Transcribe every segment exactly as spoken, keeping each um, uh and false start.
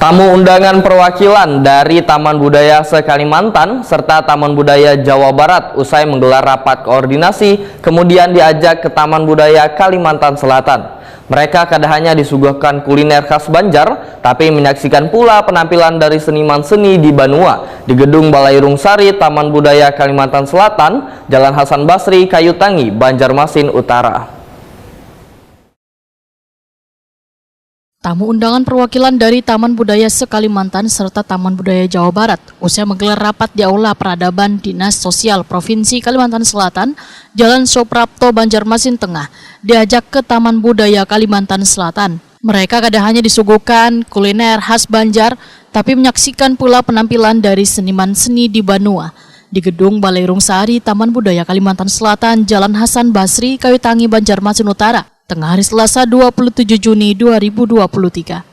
Tamu undangan perwakilan dari Taman Budaya se-Kalimantan serta Taman Budaya Jawa Barat usai menggelar rapat koordinasi, kemudian diajak ke Taman Budaya Kalimantan Selatan. Mereka kada hanya disuguhkan kuliner khas Banjar, tapi menyaksikan pula penampilan dari seniman seni di Banua di Gedung Balairung Sari, Taman Budaya Kalimantan Selatan, Jalan Hasan Basri, Kayu Tangi, Banjarmasin Utara. Tamu undangan perwakilan dari Taman Budaya se-Kalimantan serta Taman Budaya Jawa Barat usai menggelar rapat di Aula Peradaban Dinas Sosial Provinsi Kalimantan Selatan, Jalan Suprapto, Banjarmasin Tengah, diajak ke Taman Budaya Kalimantan Selatan. Mereka kada hanya disuguhkan kuliner khas Banjar, tapi menyaksikan pula penampilan dari seniman seni di Banua di Gedung Balairung Sari, Taman Budaya Kalimantan Selatan, Jalan Hasan Basri, Kayu Tangi, Banjarmasin Utara. Tengah hari Selasa, dua puluh tujuh Juni dua ribu dua puluh tiga.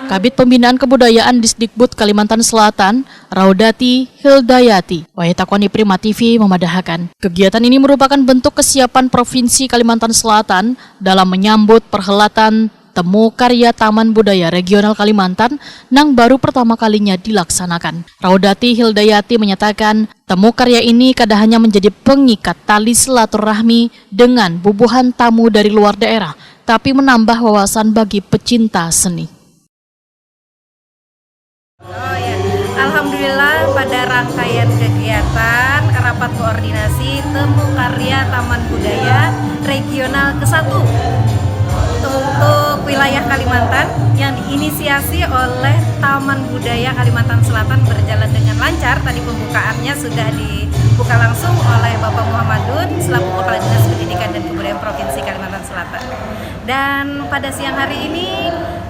Kabid Pembinaan Kebudayaan Disdikbud Kalimantan Selatan, Raudati Hildayati, wayah takoni Prima T V mamadahakan, kegiatan ini merupakan bentuk kesiapan Provinsi Kalimantan Selatan dalam menyambut perhelatan Temu Karya Taman Budaya Regional Kalimantan nang baru pertama kalinya dilaksanakan. Raudati Hildayati menyatakan, temu karya ini kada hanya menjadi pengikat tali silaturahmi dengan bubuhan tamu dari luar daerah, tapi menambah wawasan bagi pecinta seni. Alhamdulillah, pada rangkaian kegiatan rapat koordinasi Temu Karya Taman Budaya Regional ke satu untuk wilayah Kalimantan yang diinisiasi oleh Taman Budaya Kalimantan Selatan berjalan dengan lancar. Tadi pembukaannya sudah dibuka langsung oleh Bapak Muhammadun selaku Kepala Dinas Pendidikan dan Kebudayaan Provinsi Kalimantan Selatan. Dan pada siang hari ini,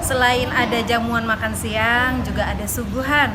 selain ada jamuan makan siang, juga ada suguhan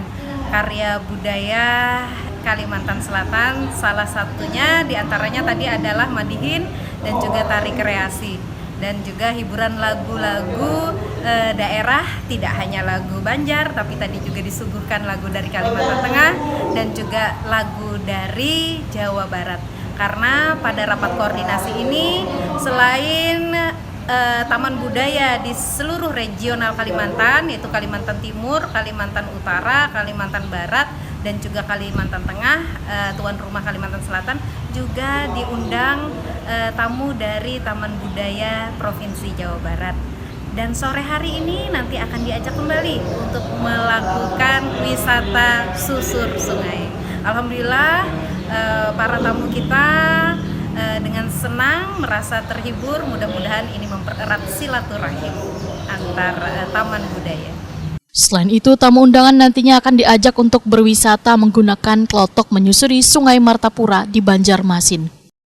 karya budaya Kalimantan Selatan. Salah satunya diantaranya tadi adalah madihin dan juga tari kreasi. Dan juga hiburan lagu-lagu e, daerah, tidak hanya lagu Banjar, tapi tadi juga disuguhkan lagu dari Kalimantan Tengah dan juga lagu dari Jawa Barat. Karena pada rapat koordinasi ini, selain e, taman budaya di seluruh regional Kalimantan, yaitu Kalimantan Timur, Kalimantan Utara, Kalimantan Barat, dan juga Kalimantan Tengah, e, tuan rumah Kalimantan Selatan, juga diundang e, tamu dari Taman Budaya Provinsi Jawa Barat. Dan sore hari ini nanti akan diajak kembali untuk melakukan wisata susur sungai. Alhamdulillah, eh, para tamu kita eh, dengan senang, merasa terhibur. Mudah-mudahan ini mempererat silaturahim antar eh, taman budaya. Selain itu, tamu undangan nantinya akan diajak untuk berwisata menggunakan kelotok menyusuri Sungai Martapura di Banjarmasin.